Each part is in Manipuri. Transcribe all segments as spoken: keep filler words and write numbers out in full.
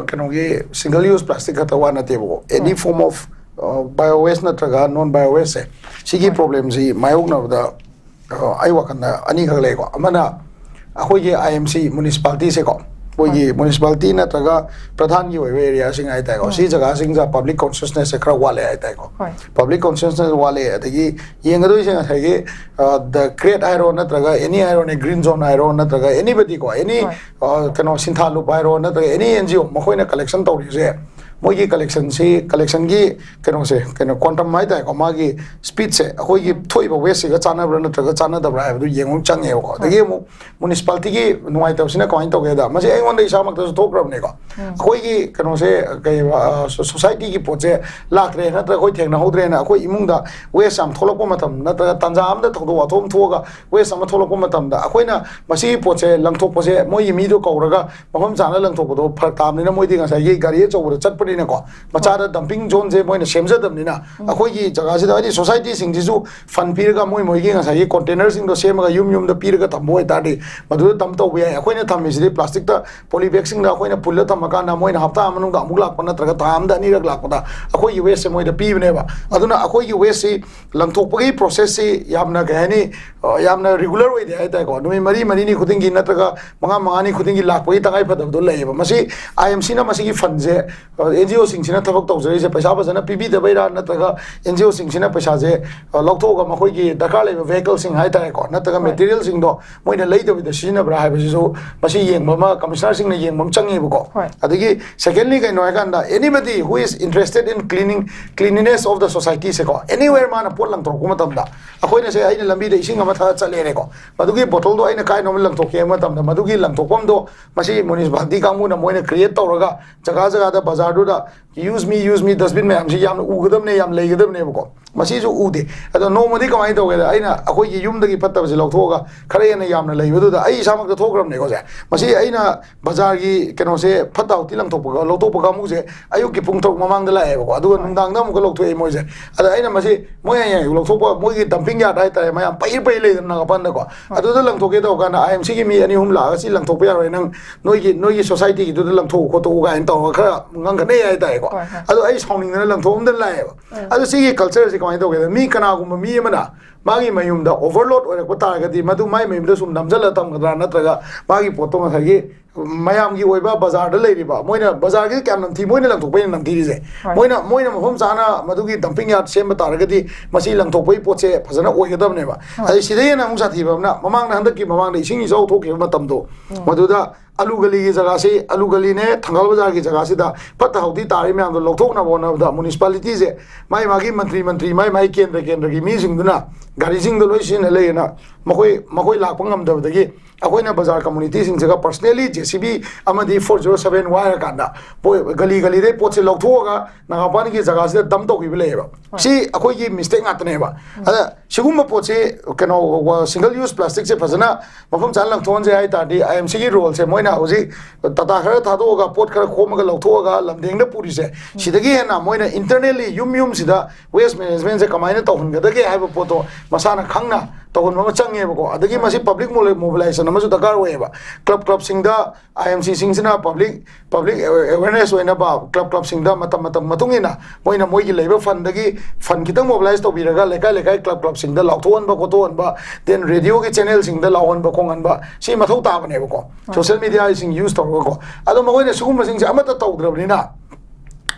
ꯀꯩꯅꯣꯒꯤ single use plastic ꯈꯛꯇ ꯋꯥ ꯅꯠꯇꯦꯕꯀꯣ, any form of bio waste ꯅꯠꯇ꯭ꯔꯒ non bio waste ꯁꯦ, ꯁꯤꯒꯤ problemꯁꯤ ꯃꯥꯌꯣꯛꯅꯕꯗ ꯑ, ꯑꯩ ꯋꯥꯈꯜꯗ ꯑꯅꯤꯈꯛ ꯂꯩꯀꯣ꯫ ꯑꯃꯅ ꯑꯩꯈꯣꯏꯒꯤ I M C municipalityꯁꯦꯀꯣ, ꯑꯩꯈꯣꯏꯒꯤ municipality ꯅꯠꯇ꯭ꯔꯒ ꯄ꯭ꯔꯙꯥꯟꯒꯤ ꯑꯣꯏꯕ areaꯁꯤꯡ ꯍꯥꯏꯇꯥꯔꯦꯀꯣ, ꯁꯤ ꯖꯒꯥꯁꯤꯡꯁꯦ public consciousnessꯁꯦ ꯈꯔ ꯋꯥꯠꯂꯦ ꯍꯥꯏꯇꯥꯔꯦꯀꯣ꯫ ꯍꯣꯏ꯫ Public consciousness ꯋꯥꯠꯂꯦ꯫ ꯑꯗꯒꯤ ꯌꯦꯡꯒꯗꯣꯏꯁꯦ ꯉꯁꯥꯏꯒꯤ, ꯑ, the CREAT ꯍꯥꯏꯔꯣ, ꯅꯠꯇ꯭ꯔꯒ any ꯍꯥꯏꯔꯣꯅꯦ, Green Zone ꯍꯥꯏꯔꯣ, ꯅꯠꯇ꯭ꯔꯒ anybody ꯀꯣ, any, ꯍꯣꯏ꯫ ꯑ, ꯀꯩꯅꯣ, ꯁꯤꯟꯊꯥ ꯂꯨꯞ ꯍꯥꯏꯔꯣ, ꯅꯠꯇ꯭ꯔꯒ any N G O, ꯃꯈꯣꯏꯅ collection ꯇꯧꯔꯤꯁꯦ, ꯃꯣꯏꯒꯤ collectionꯁꯤ, collectionꯒꯤ ꯀꯩꯅꯣꯁꯦ, ꯀꯩꯅꯣ, quantum ꯍꯥꯏꯇꯥꯔꯦꯀꯣ, ꯃꯥꯒꯤ speedꯁꯦ ꯑꯩꯈꯣꯏꯒꯤ ꯊꯣꯛꯏꯕ wasteꯁꯤꯒ ꯆꯥꯟꯅꯕ꯭ꯔꯥ ꯅꯠꯇ꯭ꯔꯒ ꯆꯥꯟꯅꯗꯕ꯭ꯔꯥ ꯍꯥꯏꯕꯗꯨ ꯌꯦꯡꯕ ꯑꯃ ꯆꯪꯉꯦꯕꯀꯣ꯫ ꯑꯗꯒꯤ ꯑꯃꯨꯛ municipalityꯒꯤ ꯅꯨꯡꯉꯥꯏꯇꯕꯁꯤꯅ ꯀꯃꯥꯏꯅ ꯇꯧꯒꯦꯗ, ꯃꯁꯤ ꯑꯩꯉꯣꯟꯗ ꯏꯁꯥꯃꯛꯇꯁꯨ ꯊꯣꯛꯈ꯭ꯔꯕꯅꯤꯀꯣ꯫ ꯑꯩꯈꯣꯏꯒꯤ ꯀꯩꯅꯣꯁꯦ, ꯀꯩ, ꯑ, so-, societyꯒꯤ ꯄꯣꯠꯁꯦ ꯂꯥꯛꯇ꯭ꯔꯦ, ꯅꯠꯇ꯭ꯔꯒ ꯑꯩꯈꯣꯏ ꯊꯦꯡꯅꯍꯧꯗ꯭ꯔꯦꯅ ꯑꯩꯈꯣꯏ ꯏꯃꯨꯡꯗ waste ꯌꯥꯝ ꯊꯣꯛꯂꯛꯄ ꯃꯇꯝ, ꯅꯠꯇ꯭ꯔꯒ ꯇꯥꯟꯖꯥ ꯑꯃꯗ ꯊꯧꯗꯣꯛ ꯋꯥꯊꯣꯛ ꯑꯃ ꯊꯣꯛꯑꯒ waste ꯑꯃ ꯊꯣꯛꯂꯛꯄ ꯃꯇꯝꯗ, ꯑꯩꯈꯣꯏꯅ ꯃꯁꯤꯒꯤ ꯄꯣꯠꯁꯦ ꯂꯪꯊꯣꯛꯄꯁꯦ, ꯃꯣꯏꯒꯤ ꯃꯤꯗꯣ ꯀꯧꯔꯒ ꯃꯐꯝ ꯆꯥꯅ ꯂꯪꯊꯣꯛꯄꯗꯣ ꯐꯔꯛ ꯇꯥꯕꯅꯤꯅ, ꯃꯣꯏꯗꯤ ꯉꯁꯥꯏꯒꯤ ꯒꯥꯔꯤ ꯑꯆꯧꯕꯗ ꯆꯠꯄꯅꯤꯅꯀꯣ, ꯃꯆꯥꯗ dumping zoneꯁꯦ ꯃꯣꯏꯅ ꯁꯦꯝꯖꯗꯕꯅꯤꯅ, ꯑꯩꯈꯣꯏꯒꯤ ꯖꯒꯥꯁꯤꯗ, ꯍꯥꯏꯗꯤ societyꯁꯤꯡꯁꯤꯁꯨ fund ꯄꯤꯔꯒ ꯃꯣꯏ ꯃꯣꯏꯒꯤ ꯉꯁꯥꯏꯒꯤ containerꯁꯤꯡꯗꯣ ꯁꯦꯝꯃꯒ ꯌꯨꯝ ꯌꯨꯝꯗ ꯄꯤꯔꯒ ꯊꯝꯕ ꯑꯣꯏꯇꯥꯔꯗꯤ, ꯃꯗꯨꯗ dump ꯇꯧꯕ ꯌꯥꯏ꯫ ꯑꯩꯈꯣꯏꯅ ꯊꯝꯃꯤꯁꯤꯗꯤ plasticꯇ poly bagꯁꯤꯡꯗ ꯑꯩꯈꯣꯏꯅ ꯄꯨꯜꯂ ꯊꯝꯃꯀꯥꯟꯗ, ꯃꯣꯏꯅ ꯍꯞꯇꯥ ꯃꯅꯨꯡꯗ ꯑꯃꯨꯛ ꯂꯥꯛꯄ ꯅꯠꯇ꯭ꯔꯒ ꯊꯥ ꯑꯃꯗ ꯑꯅꯤꯔꯛ ꯂꯥꯛꯄꯗ ꯑꯩꯈꯣꯏꯒꯤ wasteꯁꯦ ꯃꯣꯏꯗ ꯄꯤꯕꯅꯦꯕ꯫ ꯑꯗꯨꯅ ꯑꯩꯈꯣꯏꯒꯤ wasteꯁꯤ ꯂꯪꯊꯣꯛꯄꯒꯤ processꯁꯤ ꯌꯥꯝꯅ, ꯀꯩ ꯍꯥꯏꯅꯤ, ꯑ, ꯌꯥꯝꯅ regular ꯑꯣꯏꯗꯦ ꯍꯥꯏꯇꯥꯔꯦꯀꯣ꯫ ꯅꯨꯃꯤꯠ ꯃꯔꯤ ꯃꯔꯤꯅꯤ ꯈꯨꯗꯤꯡꯒꯤ ꯅꯠꯇ꯭ꯔꯒ ꯃꯉꯥ ꯃꯉꯥꯅꯤ ꯈꯨꯗꯤꯡꯒꯤ ꯂꯥꯛꯄꯒꯤ ꯇꯉꯥꯏ ꯐꯗꯕꯗꯣ ꯂꯩꯌꯦꯕ꯫ ꯃꯁꯤ I M Cꯅ ꯃꯁꯤꯒꯤ fundꯁꯦ, ꯑ, N G Oꯁꯤꯡꯁꯤꯅ ꯊꯕꯛ ꯇꯧꯖꯔꯤꯁꯦ ꯄꯩꯁꯥ ꯐꯖꯅ ꯄꯤꯕꯤꯗꯕꯩꯔꯥ, ꯅꯠꯇ꯭ꯔꯒ N G Oꯁꯤꯡꯁꯤꯅ ꯄꯩꯁꯥꯁꯦ, ꯑ, ꯂꯧꯊꯣꯛꯑꯒ ꯃꯈꯣꯏꯒꯤ ꯗꯔꯀꯥꯔ ꯂꯩꯕ vehicleꯁꯤꯡ ꯍꯥꯏꯇꯥꯔꯦꯀꯣ, ꯅꯠꯇ꯭ꯔꯒ ꯍꯣꯏ꯫ Materialꯁꯤꯡꯗꯣ ꯃꯣꯏꯅ ꯂꯩꯗꯕꯤꯗ ꯁꯤꯖꯤꯟꯅꯕ꯭ꯔꯥ ꯍꯥꯏꯕꯁꯤꯁꯨ ꯃꯁꯤ ꯌꯦꯡꯕ ꯑꯃ commissionerꯁꯤꯡꯅ ꯌꯦꯡꯕ ꯑꯃ ꯆꯪꯉꯦꯕꯀꯣ꯫ ꯍꯣꯏ꯫ ꯑꯗꯒꯤ secondly ꯀꯩꯅꯣ ꯍꯥꯏꯀꯥꯟꯗ, anybody who is interested in cleaning, cleanliness of the societyꯁꯦꯀꯣ, anywhere ꯃꯥꯅ ꯄꯣꯠ ꯂꯪꯊꯣꯔꯛꯄ ꯃꯇꯝꯗ, ꯑꯩꯈꯣꯏꯅ ꯁꯦ, ꯑꯩꯅ ꯂꯝꯕꯤꯗ ꯏꯁꯤꯡ ꯑꯃ ꯊꯛꯑ ꯆꯠꯂꯦꯅꯦꯀꯣ, ꯃꯗꯨꯒꯤ bottleꯗꯣ ꯑꯩꯅ ꯀꯥꯏꯅꯣꯝ ꯂꯪꯊꯣꯛꯀꯦ ꯍꯥꯏꯕ ꯃꯇꯝꯗ, ꯃꯗꯨꯒꯤ ꯂꯪꯊꯣꯛꯐꯝꯗꯣ ꯃꯁꯤ municipality ꯀꯥꯡꯕꯨꯅ ꯃꯣꯏꯅ create ꯇꯧꯔꯒ ꯖꯒꯥ ꯖꯒꯥꯗ ꯕꯖꯥꯔꯗꯨꯗ "Use me, use me" dustbin ꯃꯌꯥꯝꯁꯤ ꯌꯥꯝꯅ ꯎꯒꯗꯕꯅꯦ, ꯌꯥꯝ ꯂꯩꯒꯗꯕꯅꯦꯕꯀꯣ꯫ ꯃꯁꯤꯁꯨ ꯎꯗꯦ꯫ ꯑꯗꯣ ꯅꯣꯡꯃꯗꯤ ꯀꯃꯥꯏꯅ ꯇꯧꯒꯦꯗ, ꯑꯩꯅ ꯑꯩꯈꯣꯏꯒꯤ ꯌꯨꯝꯗꯒꯤ ꯐꯠꯇꯕꯁꯦ ꯂꯧꯊꯣꯛꯑꯒ ꯈꯔ ꯍꯦꯟꯅ ꯌꯥꯝꯅ ꯂꯩꯕꯗꯨꯗ, ꯑꯩ ꯏꯁꯥꯃꯛꯇ ꯊꯣꯛꯈ꯭ꯔꯕꯅꯦꯀꯣ ꯁꯦ꯫ ꯃꯁꯤ ꯑꯩꯅ ꯕꯖꯥꯔꯒꯤ ꯀꯩꯅꯣꯁꯦ, ꯐꯠꯇ ꯍꯥꯎꯊꯤ ꯂꯪꯊꯣꯛꯄꯒ ꯂꯧꯊꯣꯛꯄ ꯀꯥꯡꯕꯨꯁꯦ ꯑꯌꯨꯛꯀꯤ ꯄꯨꯡ ꯇꯔꯨꯛ ꯃꯃꯥꯡꯗ ꯂꯥꯛꯑꯦꯕꯀꯣ, ꯑꯗꯨꯒ ꯅꯨꯡꯗꯥꯡꯗ ꯑꯃꯨꯛꯀ ꯂꯧꯊꯣꯛꯑꯦ ꯃꯣꯏꯁꯦ꯫ ꯑꯗ ꯑꯩꯅ ꯃꯁꯤ ꯃꯣꯏ ꯍꯌꯦꯡ ꯑꯌꯨꯛ ꯂꯧꯊꯣꯛꯄ, ꯃꯣꯏꯒꯤ dumping yard ꯍꯥꯏꯇꯥꯔꯦ, ꯃꯌꯥꯝ ꯄꯩꯔ ꯄꯩꯔ ꯂꯩꯗꯅ ꯅꯥꯒꯥꯄꯥꯟꯗꯀꯣ, ꯑꯗꯨꯗ ꯂꯪꯊꯣꯛꯀꯦ ꯇꯧꯔ ꯀꯥꯟꯗ I M C ꯒꯤ ꯃꯤ ꯑꯅꯤ ꯑꯍꯨꯝ ꯂꯥꯛꯑꯒ, "ꯁꯤ ꯂꯪꯊꯣꯛꯄ ꯌꯥꯔꯣꯏ, ꯅꯪ ꯅꯣꯏꯒꯤ, ꯅꯣꯏꯒꯤ society ꯒꯤꯗꯨꯗ ꯂꯪꯊꯣꯛꯎ ꯈꯣꯠꯇꯣꯛꯎ" ꯀꯥꯏꯅ ꯇꯧꯔꯒ ꯈꯔ ꯉꯥꯡꯈꯠꯅꯩ ꯍꯥꯏꯇꯥꯔꯦꯀꯣ꯫ ꯍꯣꯏ, ꯍꯣꯏ꯫ ꯑꯗꯣ ꯑꯩ ꯁꯥꯎꯅꯤꯡꯗꯅ ꯂꯪꯊꯣꯛꯑꯝꯗꯅ ꯂꯥꯛꯑꯦꯕ꯫ ꯑꯗꯣ ꯁꯤꯒꯤ culture ꯁꯤ ꯀꯃꯥꯏꯅ ꯇꯧꯒꯦꯗ, ꯃꯤ ꯀꯅꯥꯒꯨꯝꯕ ꯃꯤ ꯑꯃꯅ ꯃꯥꯒꯤ ꯃꯌꯨꯝꯗ overload ꯑꯣꯏꯔꯛꯄ ꯇꯥꯔꯒꯗꯤ, ꯃꯗꯨ ꯃꯥꯏ ꯃꯌꯨꯝꯗ ꯁꯨꯝ ꯅꯝꯁꯤꯜꯂ ꯊꯝꯒꯗ꯭ꯔꯥ, ꯅꯠꯇ꯭ꯔꯒ ꯃꯥꯒꯤ ꯄꯣꯠꯇꯣ ꯉꯁꯥꯏꯒꯤ ꯃꯌꯥꯝꯒꯤ ꯑꯣꯏꯕ ꯕꯖꯥꯔꯗ ꯂꯩꯔꯤꯕ, ꯃꯣꯏꯅ ꯕꯖꯥꯔꯒꯤꯗꯤ ꯀꯌꯥꯝ ꯅꯝꯊꯤ, ꯃꯣꯏꯅ ꯂꯪꯊꯣꯛꯄꯩꯅ ꯅꯝꯊꯤꯔꯤꯁꯦ꯫ ꯍꯣꯏ꯫ ꯃꯣꯏꯅ, ꯃꯣꯏꯅ ꯃꯐꯝ ꯆꯥꯅ ꯃꯗꯨꯒꯤ dumping yard ꯁꯦꯝꯕ ꯇꯥꯔꯒꯗꯤ, ꯃꯁꯤ ꯂꯪꯊꯣꯛꯄꯒꯤ ꯄꯣꯠꯁꯦ ꯐꯖꯅ ꯑꯣꯏꯒꯗꯕꯅꯦꯕ꯫ ꯍꯣꯏ꯫ ꯑꯗꯩ ꯁꯤꯗ ꯍꯦꯟꯅ ꯑꯃꯨꯛ ꯁꯥꯊꯤꯕ ꯑꯃꯅ, ꯃꯃꯥꯡꯗ, ꯍꯟꯗꯛꯀꯤ ꯃꯃꯥꯡꯗ ꯏꯁꯤꯡ ꯏꯆꯥꯎ ꯊꯣꯛꯈꯤꯕ ꯃꯇꯝꯗꯣ, ꯎꯝ꯫ ꯃꯗꯨꯗ ꯑꯂꯨ ꯒꯂꯤꯒꯤ ꯖꯒꯥꯁꯤ, ꯑꯂꯨ ꯒꯂꯤꯅꯦ, ꯊꯪꯒꯥꯜ ꯕꯖꯥꯔꯒꯤ ꯖꯒꯥꯁꯤꯗ ꯐꯠꯇ ꯍꯥꯎꯊꯤ ꯇꯥꯔꯤ ꯃꯌꯥꯝꯗꯣ ꯂꯧꯊꯣꯛꯅꯕ ꯍꯣꯠꯅꯕꯗ, municipality ꯁꯦ ꯃꯥꯏ ꯃꯥꯒꯤ ꯃꯟꯇ꯭ꯔꯤ, ꯃꯟꯇ꯭ꯔꯤ, ꯃꯥꯏ ꯃꯥꯏ ꯀꯦꯟꯗ꯭ꯔ, ꯀꯦꯟꯗ꯭ꯔꯒꯤ ꯃꯤꯁꯤꯡꯗꯨꯅ ꯒꯥꯔꯤꯁꯤꯡꯗꯣ ꯂꯣꯏ ꯁꯤꯖꯤꯟꯅ ꯂꯩꯌꯦꯅ, ꯃꯈꯣꯏ, ꯃꯈꯣꯏ ꯂꯥꯛꯄ ꯉꯝꯗꯕꯗꯒꯤ ꯑꯩꯈꯣꯏꯅ ꯕꯖꯥꯔ community ꯁꯤꯡꯁꯤꯒ personally J C B ꯑꯃꯗꯤ four zero seven ꯋꯥꯏꯔꯀꯥꯟꯗ ꯄꯣ-, ꯒꯂꯤ ꯒꯂꯤꯗꯩ ꯄꯣꯠꯁꯦ ꯂꯧꯊꯣꯛꯑꯒ ꯅꯥꯒꯥꯄꯥꯟꯒꯤ ꯖꯒꯥꯁꯤꯗ dump ꯇꯧꯈꯤꯕ ꯂꯩꯌꯦꯕ꯫ ꯍꯣꯏ꯫ ꯁꯤ ꯑꯩꯈꯣꯏꯒꯤ mistake ꯉꯥꯛꯇꯅꯦꯕ꯫ ꯎꯝ꯫ ꯑꯗ ꯁꯤꯒꯨꯝꯕ ꯄꯣꯠꯁꯤ, ꯀꯩꯅꯣ, single use plastic ꯁꯦ ꯐꯖꯅ ꯃꯐꯝ ꯆꯥꯅ ꯂꯪꯊꯣꯛꯍꯟꯁꯦ ꯍꯥꯏ ꯇꯥꯔꯗꯤ, I M C ꯒꯤ role ꯁꯦ ꯃꯣꯏꯅ ꯍꯧꯖꯤꯛ ꯇꯥꯇꯥ ꯈꯔ ꯊꯥꯗꯣꯛꯑꯒ, ꯄꯣꯠ ꯈꯔ ꯈꯣꯝꯃꯒ ꯂꯧꯊꯣꯛꯑꯒ ꯂꯝꯗꯦꯡꯗ ꯄꯨꯔꯤꯁꯦ, ꯁꯤꯗꯒꯤ ꯍꯦꯟꯅ ꯃꯣꯏꯅ internally ꯌꯨꯝ ꯌꯨꯝꯁꯤꯗ waste management ꯁꯦ ꯀꯃꯥꯏꯅ ꯇꯧꯍꯟꯒꯗꯒꯦ ꯍꯥꯏꯕ ꯄꯣꯠꯇꯣ ꯃꯁꯥꯅ ꯈꯪꯅ ꯇꯧꯍꯟꯕ ꯑꯃ ꯆꯪꯉꯦꯕꯀꯣ꯫ ꯑꯗꯒꯤ ꯃꯁꯤ public mobilization ꯑꯃꯁꯨ ꯗꯔꯀꯥꯔ ꯑꯣꯏꯌꯦꯕ꯫ Club club ꯁꯤꯡꯗ, I M C ꯁꯤꯡꯁꯤꯅ public, public awareness ꯑꯣꯏꯅꯕ club club ꯁꯤꯡꯗ ꯃꯇꯝ ꯃꯇꯝ ꯃꯇꯨꯡ ꯏꯟꯅ ꯃꯣꯏꯅ ꯃꯣꯏꯒꯤ ꯂꯩꯕ fund ꯗꯒꯤ fund ꯈꯤꯇꯪ mobilize ꯇꯧꯕꯤꯔꯒ, ꯂꯩꯀꯥꯏ ꯂꯩꯀꯥꯏ club club ꯁꯤꯡꯗ ꯂꯥꯎꯊꯣꯛꯍꯟꯕ ꯈꯣꯠꯇꯣꯛꯍꯟꯕ, then radio ꯒꯤ channel ꯁꯤꯡꯗ ꯂꯥꯎꯍꯟꯕ ꯈꯣꯡꯍꯟꯕ, ꯁꯤ ꯃꯊꯧ ꯇꯥꯕꯅꯦꯕꯀꯣ꯫ Social media ꯁꯤꯡ use ꯇꯧꯔꯒꯀꯣ꯫ ꯑꯗꯣ ꯃꯈꯣꯏꯅ ꯁꯤꯒꯨꯝꯕꯁꯤꯡꯁꯦ ꯑꯃꯠꯇ ꯇꯧꯗ꯭ꯔꯕꯅꯤꯅ,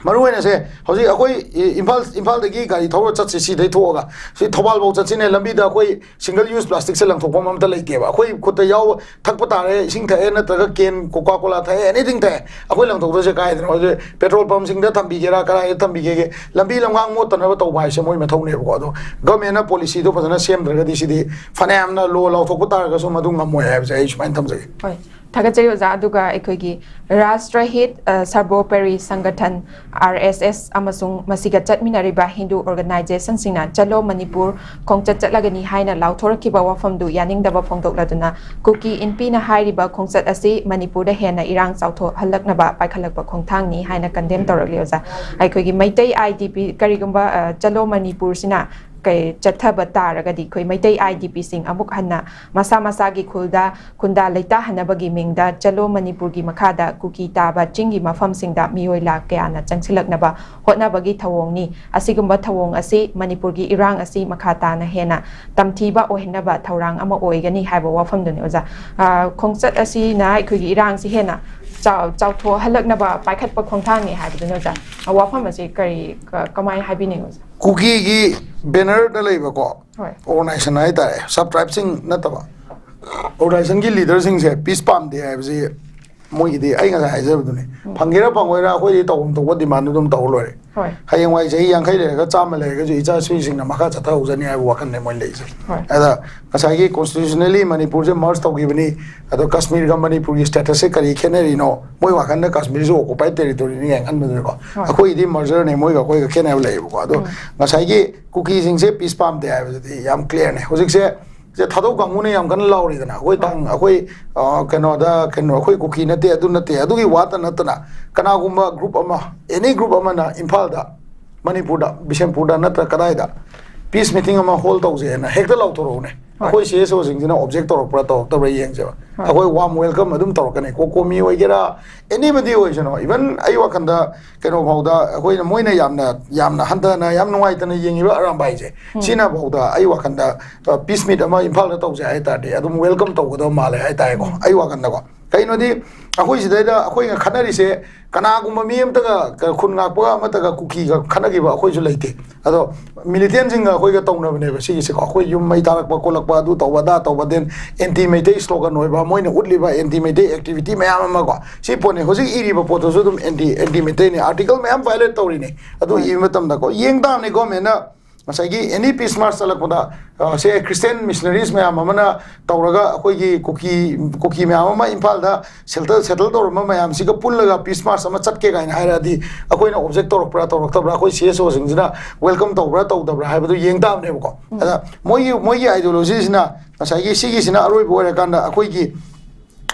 ꯃꯔꯨ ꯑꯣꯏꯅ ꯁꯦ, ꯍꯧꯖꯤꯛ ꯑꯩꯈꯣꯏ ꯏ-, ꯏꯝꯐꯥꯜ, ꯏꯝꯐꯥꯜꯗꯒꯤ ꯒꯥꯔꯤ ꯊꯧꯔ ꯆꯠꯁꯤ, ꯁꯤꯗꯩ ꯊꯣꯛꯑꯒ ꯁꯤ ꯊꯧꯕꯥꯜ ꯐꯥꯎ ꯆꯠꯁꯤꯅꯦ, ꯂꯝꯕꯤꯗ ꯑꯩꯈꯣꯏ single use plastic ꯁꯦ ꯂꯪꯊꯣꯛꯐꯝ ꯑꯝꯇ ꯂꯩꯇꯦꯕ꯫ ꯑꯩꯈꯣꯏ ꯈꯨꯠꯇ ꯌꯥꯎ-, ꯊꯛꯄ ꯇꯥꯔꯦ, ꯏꯁꯤꯡ ꯊꯛꯑꯦ, ꯅꯠꯇ꯭ꯔꯒ can, Coca Cola ꯊꯛꯑꯦ, anything ꯊꯛꯑꯦ, ꯑꯩꯈꯣꯏ ꯂꯪꯊꯣꯛꯇꯣꯏꯁꯦ ꯀꯥꯏꯗꯅꯣ? ꯑꯗꯨ petrol pump ꯁꯤꯡꯗ ꯊꯝꯕꯤꯒꯦꯔꯥ, ꯀꯗꯥꯏꯗ ꯊꯝꯕꯤꯒꯦꯒꯦ? ꯂꯝꯕꯤ ꯂꯝꯉꯥꯡ ꯃꯣꯠꯇꯅꯕ ꯇꯧꯕ ꯍꯥꯏꯁꯦ ꯃꯣꯏ ꯃꯊꯧꯅꯦꯕꯀꯣ꯫ ꯑꯗꯣ government ꯅ policy ꯗꯣ ꯐꯖꯅ ꯁꯦꯝꯗ꯭ꯔꯒꯗꯤ, ꯁꯤꯗꯤ ꯐꯅꯌꯥꯝꯅ law ꯂꯥꯎꯊꯣꯛꯄ ꯇꯥꯔꯒꯁꯨ ꯃꯗꯨ ꯉꯝꯃꯣꯏ ꯍꯥꯏꯕꯁꯦ ꯑꯩ ꯁꯨꯃꯥꯏꯅ ꯊꯝꯖꯒꯦ꯫ ꯍꯣꯏ꯫ ꯊꯥꯒꯠꯆꯔꯤ ꯑꯣꯖꯥ꯫ ꯑꯗꯨꯒ ꯑꯩꯈꯣꯏꯒꯤ ꯔꯥꯁꯇ꯭ꯔ ꯍꯤꯠ, ꯑ, ꯁꯔꯕꯣꯄꯔꯤ ꯁꯪꯒꯊꯟ, ꯑꯥꯔ ꯑꯦꯁ ꯑꯦꯁ, ꯑꯃꯁꯨꯡ ꯃꯁꯤꯒ ꯆꯠꯃꯤꯟꯅꯔꯤꯕ ꯍꯤꯟꯗꯨ ꯑꯣꯔꯒꯅꯥꯏꯖꯦꯁꯟꯁꯤꯡꯅ ꯆꯂꯣ ꯃꯅꯤꯄꯨꯔ ꯈꯣꯡꯆꯠ ꯆꯠꯂꯒꯅꯤ ꯍꯥꯏꯅ ꯂꯥꯎꯊꯣꯔꯛꯈꯤꯕ ꯋꯥꯐꯝꯗꯨ ꯌꯥꯅꯤꯡꯗꯕ ꯐꯣꯡꯗꯣꯛꯂꯗꯨꯅ ꯀꯨꯀꯤ ꯏꯟꯄꯤꯅ ꯍꯥꯏꯔꯤꯕ ꯈꯣꯡꯆꯠ ꯑꯁꯤ ꯃꯅꯤꯄꯨꯔꯗ ꯍꯦꯟꯅ ꯏꯔꯥꯡ ꯆꯥꯎꯊꯣꯛꯍꯜꯂꯛꯅꯕ ꯄꯥꯏꯈꯠꯂꯛꯄ ꯈꯣꯡꯊꯥꯡꯅꯤ ꯍꯥꯏꯅ ꯀꯟꯗꯦꯝ ꯇꯧꯔꯛꯂꯤ ꯑꯣꯖꯥ꯫ ꯑꯩꯈꯣꯏꯒꯤ ꯃꯩꯇꯩ ꯑꯥꯏ ꯗꯤ ꯄꯤ, ꯀꯔꯤꯒꯨꯝꯕ, ꯑ, ꯆꯂꯣ ꯃꯅꯤꯄꯨꯔꯁꯤꯅ ꯀꯩ ꯆꯠꯊꯕ ꯇꯥꯔꯒꯗꯤ ꯑꯩꯈꯣꯏ ꯃꯩꯇꯩ ꯑꯥꯏ ꯗꯤ ꯄꯤꯁꯤꯡ ꯑꯃꯨꯛ ꯍꯟꯅ ꯃꯁꯥ ꯃꯁꯥꯒꯤ ꯈꯨꯜꯗ ꯈꯨꯟꯗꯥ ꯂꯩꯇꯥꯍꯟꯅꯕꯒꯤ ꯃꯤꯡꯗ ꯆꯂꯣ ꯃꯅꯤꯄꯨꯔꯒꯤ ꯃꯈꯥꯗ ꯀꯨꯀꯤ ꯇꯥꯕ ꯆꯤꯡꯒꯤ ꯃꯐꯝꯁꯤꯡꯗ ꯃꯤꯑꯣꯏ ꯂꯥꯈ ꯀꯌꯥꯅ ꯆꯪꯁꯤꯜꯂꯛꯅꯕ ꯍꯣꯠꯅꯕꯒꯤ ꯊꯧꯑꯣꯡꯅꯤ꯫ ꯑꯁꯤꯒꯨꯝꯕ ꯊꯧꯑꯣꯡ ꯑꯁꯤ ꯃꯅꯤꯄꯨꯔꯒꯤ ꯏꯔꯥꯡ ꯑꯁꯤ ꯃꯈꯥ ꯇꯥꯅ ꯍꯦꯟꯅ ꯇꯝꯊꯤꯕ ꯑꯣꯏꯍꯟꯅꯕ ꯊꯧꯔꯥꯡ ꯑꯃ ꯑꯣꯏꯒꯅꯤ ꯍꯥꯏꯕ ꯋꯥꯐꯝꯗꯨꯅꯤ ꯑꯣꯖꯥ꯫ ꯑ, ꯈꯣꯡꯆꯠ ꯑꯁꯤꯅ ꯑꯩꯈꯣꯏꯒꯤ ꯏꯔꯥꯡꯁꯤ ꯍꯦꯟꯅ ꯆꯥꯎ-, ꯆꯥꯎꯊꯣꯛꯍꯜꯂꯛꯅꯕ ꯄꯥꯏꯈꯠꯄ ꯈꯣꯡꯊꯥꯡꯅꯤ ꯍꯥꯏꯕꯗꯨꯅꯤ ꯑꯣꯖꯥ꯫ ꯑ, ꯋꯥꯐꯝ ꯑꯁꯤ ꯀꯔꯤ, ꯀ-, ꯀꯃꯥꯏꯅ ꯍꯥꯏꯕꯤꯅꯤꯡꯉꯤ ꯑꯣꯖꯥ? ꯀꯨꯀꯤꯒꯤ ꯕꯦꯅꯔꯗ ꯂꯩꯕꯀꯣ, ꯍꯣꯏ꯫ ꯑꯣꯔꯒꯅꯥꯏꯖꯦꯁꯟ ꯍꯥꯏꯇꯥꯔꯦ, ꯁꯕ ꯇ꯭ꯔꯥꯏꯕꯁꯤꯡ ꯅꯠꯇꯕ ꯑꯣꯔꯒꯅꯥꯏꯖꯦꯁꯟꯒꯤ ꯂꯤꯗꯔꯁꯤꯡꯁꯦ ꯄꯤꯁ ꯄꯥꯝꯗꯦ ꯍꯥꯏꯕꯁꯤ ꯃꯣꯏꯒꯤꯗꯤ ꯑꯩ ꯉꯁꯥꯏ ꯍꯥꯏꯖꯕꯗꯨꯅꯦ꯫ ꯎꯝ꯫ ꯐꯪꯒꯦꯔꯥ ꯐꯪꯉꯣꯏꯔꯥ ꯑꯩꯈꯣꯏꯗꯤ ꯇꯧꯐꯝ ꯊꯣꯛꯄ ꯗꯤꯃꯥꯟꯗꯨ ꯑꯗꯨꯝ ꯇꯧꯔ ꯂꯣꯏꯔꯦ꯫ ꯍꯣꯏ꯫ ꯍꯌꯦꯡꯋꯥꯏ ꯆꯍꯤ ꯌꯥꯡꯈꯩ ꯂꯩꯔꯒ ꯆꯥꯝꯃ ꯂꯩꯔꯒꯁꯨ ꯏꯆꯥꯁꯨꯁꯤꯡꯅ ꯃꯈꯥ ꯆꯠꯊꯍꯧꯖꯅꯤ ꯍꯥꯏꯕ ꯋꯥꯈꯜꯅꯦ ꯃꯣꯏ ꯂꯩꯔꯤꯁꯦ꯫ ꯍꯣꯏ꯫ ꯑꯗ ꯉꯁꯥꯏꯒꯤ ꯀꯣꯟꯁꯇꯤꯇ꯭ꯌꯨꯁꯅꯦꯜꯂꯤ ꯃꯅꯤꯄꯨꯔꯁꯦ ꯃꯔꯖ ꯇꯧꯈꯤꯕꯅꯤ, ꯑꯗꯣ ꯀꯥꯁꯃꯤꯔꯒ ꯃꯅꯤꯄꯨꯔꯒꯤ ꯁ꯭ꯇꯦꯇꯁꯁꯦ ꯀꯔꯤ ꯈꯦꯠꯅꯔꯤꯅꯣ? ꯃꯣꯏ ꯋꯥꯈꯜꯗ ꯀꯥꯁꯃꯤꯔꯁꯨ ꯑꯣꯀꯨꯄꯥꯏꯠ ꯇꯦꯔꯤꯇꯣꯔꯤꯅꯤ ꯀꯥꯏꯅ ꯈꯟꯕꯗꯨꯅꯀꯣ꯫ ꯍꯣꯏ꯫ ꯑꯩꯈꯣꯏꯒꯤꯗꯤ ꯃꯔꯖꯔꯅꯦ, ꯃꯣꯏꯒ ꯑꯩꯈꯣꯏꯒ ꯈꯦꯠꯅꯕ ꯂꯩꯌꯦꯕꯀꯣ꯫ ꯑꯗꯣ ꯎꯝ꯫ ꯉꯁꯥꯏꯒꯤ ꯀꯨꯀꯤꯁꯤꯡꯁꯦ ꯄꯤꯁ ꯄꯥꯝꯗꯦ ꯍꯥꯏꯕꯗꯨꯗꯤ ꯌꯥꯝ ꯀ꯭ꯂꯤꯌꯥꯔꯅꯦ꯫ ꯍꯧꯖꯤꯛꯁꯦ ꯁꯦ ꯊꯥꯗꯧ ꯀꯥꯡꯕꯨꯅ ꯌꯥꯝ ꯀꯟꯅ ꯂꯥꯎꯔꯤꯗꯅ, ꯑꯩꯈꯣꯏ ꯇꯥꯡ-, ꯑꯩꯈꯣꯏ, ꯑ, ꯀꯩꯅꯣꯗ, ꯀꯩꯅꯣ, ꯑꯩꯈꯣꯏ ꯀꯨꯀꯤ ꯅꯠꯇꯦ, ꯑꯗꯨ ꯅꯠꯇꯦ, ꯑꯗꯨꯒꯤ ꯋꯥꯇ ꯅꯠꯇꯅ ꯀꯅꯥꯒꯨꯝꯕ ꯒ꯭ꯔꯨꯞ ꯑꯃ, ꯑꯦꯅꯤ ꯒ꯭ꯔꯨꯞ ꯑꯃꯅ ꯏꯝꯐꯥꯜꯗ, ꯃꯅꯤꯄꯨꯔꯗ, ꯕꯤꯁꯦꯝꯄꯨꯔꯗ ꯅꯠꯇ꯭ꯔ ꯀꯗꯥꯏꯗ ꯄꯤꯁ ꯃꯤꯇꯤꯡ ꯑꯃ ꯍꯣꯜ ꯇꯧꯁꯦꯅ ꯍꯦꯛꯇ ꯂꯥꯎꯊꯣꯔꯛꯎꯅꯦ꯫ ꯍꯣꯏ꯫ ꯑꯩꯈꯣꯏ ꯁꯤ ꯑꯦꯁ ꯑꯣꯁꯤꯡꯁꯤꯅ ꯑꯣꯕꯖꯦꯛ ꯇꯧꯔꯛꯄ꯭ꯔꯥ ꯇꯧꯔꯛꯇꯕ꯭ꯔꯥ ꯌꯦꯡꯁꯦꯕ꯫ ꯍꯣꯏ꯫ ꯑꯩꯈꯣꯏ ꯋꯥꯔꯝ ꯋꯦꯜꯀꯝ ꯑꯗꯨꯝ ꯇꯧꯔꯛꯀꯅꯤ꯫ ꯀꯣꯀꯣꯃꯤ ꯑꯣꯏꯒꯦꯔꯥ, ꯑꯦꯅꯤꯕꯗꯤ ꯑꯣꯏꯁꯅꯣ, ꯏꯚꯟ ꯑꯩ ꯋꯥꯈꯟꯗ ꯀꯩꯅꯣ ꯐꯥꯎꯗ ꯑꯩꯈꯣꯏꯅ, ꯃꯣꯏꯅ ꯌꯥꯝꯅ, ꯌꯥꯝꯅ ꯍꯟꯊꯅ, ꯌꯥꯝ ꯅꯨꯡꯉꯥꯏꯇꯅ ꯌꯦꯡꯉꯤꯕ ꯑꯔꯥꯝꯕꯥꯏꯁꯦ, ꯎꯝ꯫ ꯁꯤꯅ ꯐꯥꯎꯗ ꯑꯩ ꯋꯥꯈꯟꯗ, ꯑ, ꯄꯤꯁ ꯃꯤꯠ ꯑꯃ ꯏꯝꯐꯥꯜꯗ ꯇꯧꯁꯦ ꯍꯥꯏ ꯇꯥꯔꯗꯤ ꯑꯗꯨꯝ ꯋꯦꯜꯀꯝ ꯇꯧꯒꯗꯕ ꯃꯥꯜꯂꯦ ꯍꯥꯏ ꯇꯥꯔꯦꯀꯣ꯫ ꯎꯝ꯫ ꯑꯩ ꯋꯥꯈꯟꯗꯀꯣ꯫ ꯀꯩꯅꯣꯗꯤ ꯑꯩꯈꯣꯏ ꯁꯤꯗꯩꯗ ꯑꯩꯈꯣꯏꯅ ꯈꯠꯅꯔꯤꯁꯦ ꯀꯅꯥꯒꯨꯝꯕ ꯃꯤ ꯑꯃꯇꯒ, ꯀ-, ꯈꯨꯟ ꯉꯥꯛꯄꯒ ꯑꯃꯠꯇꯒ ꯀꯨꯀꯤꯒ ꯈꯠꯅꯈꯤꯕ ꯑꯩꯈꯣꯏꯁꯨ ꯂꯩꯇꯦ꯫ ꯑꯗꯣ ꯃꯤꯂꯤꯇꯦꯟꯁꯤꯡꯒ ꯑꯩꯈꯣꯏꯒ ꯇꯧꯅꯕꯅꯦꯕ ꯁꯤꯒꯤꯁꯦꯀꯣ꯫ ꯑꯩꯈꯣꯏ ꯌꯨꯝ ꯃꯩ ꯊꯥꯔꯛꯄ ꯈꯣꯠꯂꯛꯄ, ꯑꯗꯨ ꯇꯧꯕ ꯑꯗꯥ ꯇꯧꯕ, then ꯑꯦꯟꯇꯤ ꯃꯩꯇꯩ ꯁ꯭ꯂꯣꯒꯟ ꯑꯣꯏꯕ, ꯃꯣꯏꯅ ꯎꯠꯂꯤꯕ ꯑꯦꯟꯇꯤ ꯃꯩꯇꯩ ꯑꯦꯛꯇꯤꯚꯤꯇꯤ ꯃꯌꯥꯝ ꯑꯃꯀꯣ꯫ ꯁꯤ ꯄꯣꯠꯅꯤ꯫ ꯍꯧꯖꯤꯛ ꯏꯔꯤꯕ ꯄꯣꯠꯇꯨꯁꯨ ꯑꯗꯨꯝ ꯑꯦꯟꯇꯤ, ꯑꯦꯟꯇꯤ ꯃꯩꯇꯩꯅꯤ꯫ ꯑꯥꯔꯇꯤꯀꯜ ꯃꯌꯥꯝ ꯚꯥꯏꯑꯣꯂꯦꯠ ꯇꯧꯔꯤꯅꯤ꯫ ꯑꯗꯨ ꯍꯣꯏ꯫ ꯏꯕ ꯃꯇꯝꯗꯀꯣ, ꯌꯦꯡ ꯇꯥꯕꯅꯤ ꯒꯣꯔꯃꯦꯟꯅ ꯉꯁꯥꯏꯒꯤ ꯑꯦꯅꯤ ꯄꯤꯁ ꯃꯥꯔꯆ ꯆꯠꯂꯛꯄꯗ, ꯑ, ꯁꯦ ꯈ꯭ꯔꯤꯁꯇꯤꯌꯥꯟ ꯃꯤꯁꯅꯔꯤꯁ ꯃꯌꯥꯝ ꯑꯃꯅ ꯇꯧꯔꯒ ꯑꯩꯈꯣꯏꯒꯤ ꯀꯨꯀꯤ, ꯀꯨꯀꯤ ꯃꯌꯥꯝ ꯑꯃ ꯏꯝꯐꯥꯜꯗ ꯁꯦꯇꯜ, ꯁꯦꯇꯜ ꯇꯧꯔꯝꯕ ꯃꯌꯥꯝꯁꯤꯒ ꯄꯨꯜꯂꯒ ꯄꯤꯁ ꯃꯥꯔꯆ ꯑꯃ ꯆꯠꯀꯦ ꯀꯥꯏꯅ ꯍꯥꯏꯔꯛꯑꯗꯤ ꯑꯩꯈꯣꯏꯅ ꯑꯣꯕꯖꯦꯛ ꯇꯧꯔꯛꯄ꯭ꯔꯥ ꯇꯧꯔꯛꯇꯕ꯭ꯔꯥ, ꯑꯩꯈꯣꯏ ꯁꯤ ꯑꯦꯁ ꯑꯣꯁꯤꯡꯁꯤꯅ ꯋꯦꯜꯀꯝ ꯇꯧꯕ꯭ꯔꯥ ꯇꯧꯗꯕ꯭ꯔꯥ ꯍꯥꯏꯕꯗꯨ ꯌꯦꯡ ꯇꯥꯕꯅꯦꯕꯀꯣ꯫ ꯑꯗ ꯃꯣꯏꯒꯤ, ꯃꯣꯏꯒꯤ ꯑꯥꯏꯗꯤꯌꯣꯂꯣꯖꯤꯁꯤꯅ ꯉꯁꯥꯏꯒꯤ ꯁꯤꯒꯤꯁꯤꯅ ꯑꯔꯣꯏꯕ ꯑꯣꯏꯔꯀꯥꯟꯗ ꯑꯩꯈꯣꯏꯒꯤ,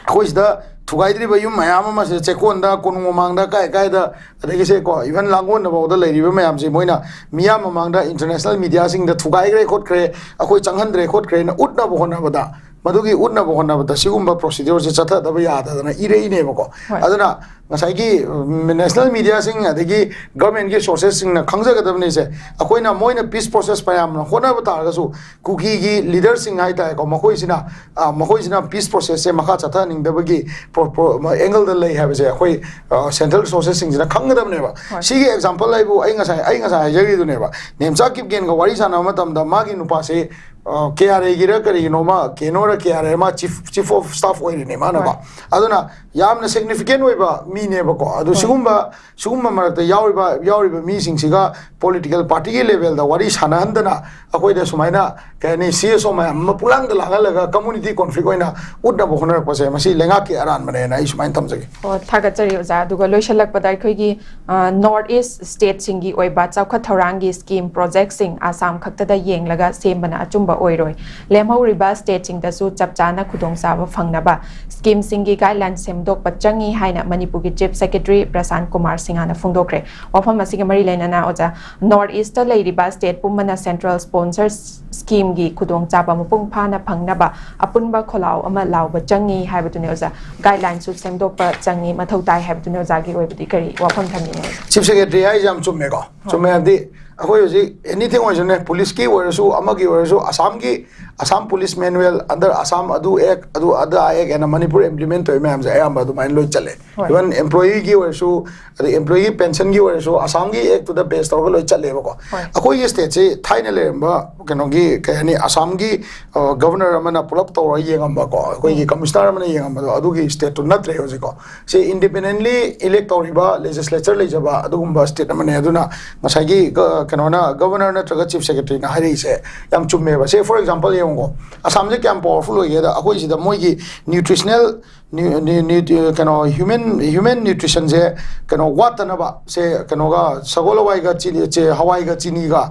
ꯑꯩꯈꯣꯏ ꯁꯤꯗ ꯊꯨꯒꯥꯏꯗ꯭ꯔꯤꯕ ꯌꯨꯝ ꯃꯌꯥꯝ ꯑꯃꯁꯦ ꯆꯦꯛꯀꯣꯟꯗ, ꯀꯣꯅꯨꯡ ꯃꯃꯥꯡꯗ, ꯀꯥꯏ ꯀꯥꯏꯗ, ꯑꯗꯒꯤꯁꯦ ꯀꯣ, ꯏꯚꯟ ꯂꯥꯡꯒꯣꯜꯗꯐꯥꯎꯗ ꯂꯩꯔꯤꯕ ꯃꯌꯥꯝꯁꯦ ꯃꯣꯏꯅ ꯃꯤꯌꯥꯝ ꯃꯃꯥꯡꯗ, ꯏꯟꯇꯔꯅꯦꯁꯅꯦꯜ ꯃꯤꯗꯤꯌꯥꯁꯤꯡꯗ ꯊꯨꯒꯥꯏꯈ꯭ꯔꯦ ꯈꯣꯠꯈ꯭ꯔꯦ, ꯑꯩꯈꯣꯏ ꯆꯪꯍꯟꯗ꯭ꯔꯦ ꯈꯣꯠꯈ꯭ꯔꯦꯅ ꯎꯠꯅꯕ ꯍꯣꯠꯅꯕꯗ, ꯃꯗꯨꯒꯤ ꯎꯠꯅꯕ ꯍꯣꯠꯅꯕꯗ ꯁꯤꯒꯨꯝꯕ ꯄ꯭ꯔꯣꯁꯤꯗ꯭ꯌꯨꯔꯁꯦ ꯆꯠꯊꯗꯕ ꯌꯥꯗꯗꯅ ꯏꯔꯛꯏꯅꯦꯕꯀꯣ꯫ ꯍꯣꯏ꯫ ꯑꯗꯨꯅ ꯉꯁꯥꯏꯒꯤ, ꯎꯝ, ꯅꯦꯁꯅꯦꯜ ꯃꯤꯗꯤꯌꯥꯁꯤꯡ ꯑꯗꯒꯤ ꯒꯚꯔꯟꯃꯦꯟꯠꯀꯤ ꯁꯣꯔꯁꯦꯁꯁꯤꯡꯅ ꯈꯪꯖꯒꯗꯕꯅꯤꯁꯦ, ꯑꯩꯈꯣꯏꯅ ꯃꯣꯏꯅ ꯄꯤꯁ ꯄ꯭ꯔꯣꯁꯦꯁ ꯃꯌꯥꯝꯅ ꯍꯣꯠꯅꯕ ꯇꯥꯔꯒꯁꯨ ꯀꯨꯀꯤꯒꯤ ꯂꯤꯗꯔꯁꯤꯡ ꯍꯥꯏꯇꯥꯔꯦꯀꯣ, ꯃꯈꯣꯏꯁꯤꯅ, ꯑ, ꯃꯈꯣꯏꯁꯤꯅ ꯄꯤꯁ ꯄ꯭ꯔꯣꯁꯦꯁꯁꯦ ꯃꯈꯥ ꯆꯠꯊꯍꯟꯅꯤꯡꯗꯕꯒꯤ ꯄ꯭ꯔꯣ-, ꯄ꯭ꯔꯣ-, ꯑꯦꯡꯒꯜꯗ ꯂꯩ ꯍꯥꯏꯕꯁꯦ ꯑꯩꯈꯣꯏ, ꯑ, ꯁꯦꯟꯇ꯭ꯔꯦꯜ ꯁꯣꯔꯁꯦꯁꯁꯤꯡꯁꯤꯅ ꯈꯪꯒꯗꯕꯅꯦꯕ꯫ ꯍꯣꯏ꯫ ꯁꯤꯒꯤ ꯑꯦꯛꯖꯥꯝꯄꯜ ꯑꯩꯕꯨ ꯑꯩ ꯉꯁꯥꯏ, ꯑꯩ ꯉꯁꯥꯏ ꯍꯥꯏꯖꯈꯤꯗꯨꯅꯦꯕ, ꯅꯦꯝꯆꯥ ꯀꯤꯞꯒꯦꯟꯒ ꯋꯥꯔꯤ ꯁꯥꯟꯅꯕ ꯃꯇꯝꯗ ꯃꯥꯒꯤ ꯅꯨꯄꯥꯁꯦ, ꯑ, ꯀꯦ ꯑꯥꯔ ꯑꯦꯒꯤꯔ ꯀꯔꯤꯒꯤꯅꯣꯃ, ꯀꯦꯅꯣꯔ ꯀꯦ ꯑꯥꯔ ꯑꯦ, ꯃꯥ ꯆꯤꯐ, ꯆꯤꯐ ꯑꯣꯐ ꯁ꯭ꯇꯥꯐ ꯑꯣꯏꯔꯤꯅꯦ ꯃꯥꯅꯀꯣ꯫ ꯍꯣꯏ꯫ ꯑꯗꯨꯅ ꯌꯥꯝꯅ ꯁꯤꯒꯅꯤꯐꯤꯀꯦꯟ ꯑꯣꯏꯕ ꯃꯤꯅꯦꯕꯀꯣ꯫ ꯑꯗꯨ ꯍꯣꯏ꯫ ꯁꯤꯒꯨꯝꯕ, ꯁꯤꯒꯨꯝꯕ ꯃꯔꯛꯇ ꯌꯥꯎꯔꯤꯕ, ꯌꯥꯎꯔꯤꯕ ꯃꯤꯁꯤꯡꯁꯤꯒ ꯄꯣꯂꯤꯇꯤꯀꯦꯜ ꯄꯥꯔꯇꯤꯒꯤ ꯂꯦꯚꯦꯜꯗ ꯋꯥꯔꯤ ꯁꯥꯟꯅꯍꯟꯗꯅ ꯑꯩꯈꯣꯏꯗ ꯁꯨꯃꯥꯏꯅ, ꯀꯩ ꯍꯥꯏꯅꯤ, ꯁꯤ ꯑꯦꯁ ꯑꯣ ꯃꯌꯥꯝ ꯑꯃ ꯄꯨꯛꯂꯥꯡꯗ ꯂꯥꯡꯍꯜꯂꯒ ꯀꯝꯃꯨꯅꯤꯇꯤ ꯀꯣꯟꯐ꯭ꯂꯤꯛ ꯑꯣꯏꯅ ꯎꯠꯅꯕ ꯍꯣꯠꯅꯔꯛꯄꯁꯦ ꯃꯁꯤ ꯂꯩꯉꯥꯛꯀꯤ ꯑꯔꯥꯟꯕꯅꯦꯅ ꯑꯩ ꯁꯨꯃꯥꯏꯅ ꯊꯝꯖꯒꯦ꯫ ꯑꯣ, ꯊꯥꯒꯠꯆꯔꯤ ꯑꯣꯖꯥ꯫ ꯑꯗꯨꯒ ꯂꯣꯏꯁꯤꯜꯂꯛꯄꯗ ꯑꯩꯈꯣꯏꯒꯤ, ꯑ, ꯅꯣꯔꯠ ꯏꯁ ꯁ꯭ꯇꯦꯠꯁꯤꯡꯒꯤ ꯑꯣꯏꯕ ꯆꯥꯎꯈꯠ ꯊꯧꯔꯥꯡꯒꯤ ꯁ꯭ꯀꯤꯝ ꯄ꯭ꯔꯣꯖꯦꯛꯁꯤꯡ ꯑꯁꯥꯝ ꯈꯛꯇꯗ ꯌꯦꯡꯂꯒ ꯁꯦꯝꯕꯅ ꯑꯆꯨꯝꯕ ꯑꯣꯏꯔꯣꯏ꯫ ꯂꯦꯝꯍꯧꯔꯤꯕ ꯁ꯭ꯇꯦꯠꯁꯤꯡꯗꯁꯨ ꯆꯞ ꯆꯥꯅ ꯈꯨꯗꯣꯡꯆꯥꯕ ꯐꯪꯅꯕ ꯁ꯭ꯀꯤꯝꯁꯤꯡꯒꯤ ꯒꯥꯏꯗꯂꯥꯏꯟ ꯁꯦꯝꯗꯣꯛꯄ ꯆꯪꯉꯤ ꯍꯥꯏꯅ ꯃꯅꯤꯄꯨꯔꯒꯤ ꯆꯤꯐ ꯁꯦꯀ꯭ꯔꯦꯇꯔꯤ ꯄ꯭ꯔꯁꯥꯟ ꯀꯨꯃꯥꯔ ꯁꯤꯡꯍꯅ ꯐꯣꯡꯗꯣꯛꯈ꯭ꯔꯦ꯫ ꯋꯥꯐꯝ ꯑꯁꯤꯒ ꯃꯔꯤ ꯂꯩꯅꯅ ꯑꯣꯖꯥ, ꯅꯣꯔꯠ ꯏꯁꯇ ꯂꯩꯔꯤꯕ ꯁ꯭ꯇꯦꯠ ꯄꯨꯝꯕꯅ ꯁꯦꯟꯇ꯭ꯔꯦꯜ ꯁ꯭ꯄꯣꯟꯁꯔ ꯁ꯭ꯀꯤꯝꯒꯤ ꯈꯨꯗꯣꯡꯆꯥꯕ ꯃꯄꯨꯡ ꯐꯥꯅ ꯐꯪꯅꯕ ꯑꯄꯨꯟꯕ ꯈꯣꯜꯂꯥꯎ ꯑꯃ ꯂꯥꯎꯕ ꯆꯪꯉꯤ ꯍꯥꯏꯕꯗꯨꯅꯤ ꯑꯣꯖꯥ꯫ ꯒꯥꯏꯗꯂꯥꯏꯟꯁꯨ ꯁꯦꯝꯗꯣꯛꯄ ꯆꯪꯉꯤ, ꯃꯊꯧ ꯇꯥꯏ ꯍꯥꯏꯕꯗꯨꯅꯤ꯫ ꯑꯣꯖꯥꯒꯤ ꯑꯣꯏꯕꯗꯤ ꯀꯔꯤ ꯋꯥꯐꯝ ꯊꯝꯕꯤꯅꯤ ꯑꯣꯖꯥ? ꯆꯤꯐ ꯁꯦꯀ꯭ꯔꯦꯇꯔꯤ ꯍꯥꯏꯁꯦ ꯌꯥꯝ ꯆꯨꯝꯃꯦꯀꯣ꯫ ꯍꯣꯏ꯫ ꯆꯨꯝꯃꯦ ꯍꯥꯏꯕꯗꯤ ꯑꯩꯈꯣꯏ ꯍꯧꯖꯤꯛ ꯑꯦꯅꯤꯊꯤꯡ ꯑꯣꯏꯔꯁꯨꯅꯦ, ꯄꯨꯂꯤꯁꯀꯤ ꯑꯣꯏꯔꯁꯨ, ꯑꯃꯒꯤ ꯑꯣꯏꯔꯁꯨ, ꯑꯁꯥꯝꯒꯤ, Assam police manual under Assam ꯑꯗꯨ ꯑꯦꯛ, ꯑꯗꯨ ꯑꯗꯥ ꯑꯦꯛ ꯍꯥꯏꯅ ꯃꯅꯤꯄꯨꯔ ꯏꯝꯄ꯭ꯂꯤꯃꯦꯟ ꯇꯧꯔꯤ ꯃꯌꯥꯝꯁꯦ ꯑꯌꯥꯝꯕ ꯑꯗꯨꯃꯥꯏꯅ ꯂꯣꯏ ꯆꯠꯂꯦ꯫ ꯍꯣꯏ꯫ ꯏꯚꯟ ꯑꯦꯝꯄ꯭ꯂꯣꯌꯤꯒꯤ ꯑꯣꯏꯔꯁꯨ, ꯑꯗꯩ ꯑꯦꯝꯄ꯭ꯂꯣꯌꯤꯒꯤ ꯄꯦꯟꯁꯟꯒꯤ ꯑꯣꯏꯔꯁꯨ ꯑꯁꯥꯝꯒꯤ ꯑꯦꯛꯇꯨꯗ ꯕꯦꯁ ꯇꯧꯔꯒ ꯂꯣꯏ ꯆꯠꯂꯦꯕꯀꯣ꯫ ꯍꯣꯏ꯫ ꯑꯩꯈꯣꯏꯒꯤ ꯁ꯭ꯇꯦꯠꯁꯤ ꯊꯥꯏꯅ ꯂꯩꯔꯝꯕ ꯀꯩꯅꯣꯒꯤ, ꯀꯩ ꯍꯥꯏꯅꯤ, ꯑꯁꯥꯝꯒꯤ, ꯑ, ꯒꯚꯔꯅꯔ ꯑꯃꯅ ꯄꯨꯂꯞ ꯇꯧꯔꯒ ꯌꯦꯡꯉꯝꯕꯀꯣ, ꯑꯩꯈꯣꯏꯒꯤ ꯎꯝ꯫ ꯀꯃꯤꯁꯅꯔ ꯑꯃꯅ ꯌꯦꯡꯉꯝꯕꯗꯣ, ꯑꯗꯨꯒꯤ ꯁ꯭ꯇꯦꯠꯇꯨ ꯅꯠꯇ꯭ꯔꯦ ꯍꯧꯖꯤꯛꯀꯣ꯫ ꯁꯤ ꯏꯟꯗꯤꯄꯦꯟꯗꯦꯟꯂꯤ ꯏꯂꯦꯛ ꯇꯧꯔꯤꯕ ꯂꯦꯖꯤꯁꯂꯦꯆꯔ ꯂꯩꯖꯕ ꯑꯗꯨꯒꯨꯝꯕ ꯁ꯭ꯇꯦꯠ ꯑꯃꯅꯦ꯫ ꯑꯗꯨꯅ ꯉꯁꯥꯏꯒꯤ ꯒ-, ꯀꯩꯅꯣꯅ, ꯒꯕꯔꯅꯔ ꯅꯠꯇ꯭ꯔꯒ ꯆꯤꯐ ꯁꯦꯀ꯭ꯔꯦꯇꯔꯤꯅ ꯍꯥꯏꯔꯛꯏꯁꯦ ꯌꯥꯝ ꯆꯨꯝꯃꯦꯕ꯫ ꯁꯦ, ꯐꯣꯔ ꯑꯦꯛꯖꯥꯝꯄꯜ ꯌꯦꯡꯉꯨꯀꯣ, ꯑꯁꯥꯝꯁꯦ ꯀꯌꯥꯝ ꯄꯋꯥꯔꯐꯨꯜ ꯑꯣꯏꯒꯦꯗ, ꯑꯩꯈꯣꯏ ꯁꯤꯗ ꯃꯣꯏꯒꯤ ꯅ꯭ꯌꯨꯇ꯭ꯔꯤꯁꯅꯦꯜ, ꯅ꯭ꯌꯨ- ꯅ꯭ꯌꯨ- ꯅ꯭ꯌꯨ- ꯀꯩꯅꯣ, ꯍ꯭ꯌꯨꯃꯦꯟ ꯍ꯭ꯌꯨꯃꯦꯟ ꯅ꯭ꯌꯨꯇ꯭ꯔꯤꯁꯟꯁꯦ ꯀꯩꯅꯣ ꯋꯥꯠꯇꯅꯕ, ꯁꯦ, ꯀꯩꯅꯣꯒ, ꯁꯒꯣꯜ ꯍꯋꯥꯏꯒ ꯆꯤꯅꯤ, ꯆꯦ, ꯍꯋꯥꯏꯒ ꯆꯤꯅꯤꯒ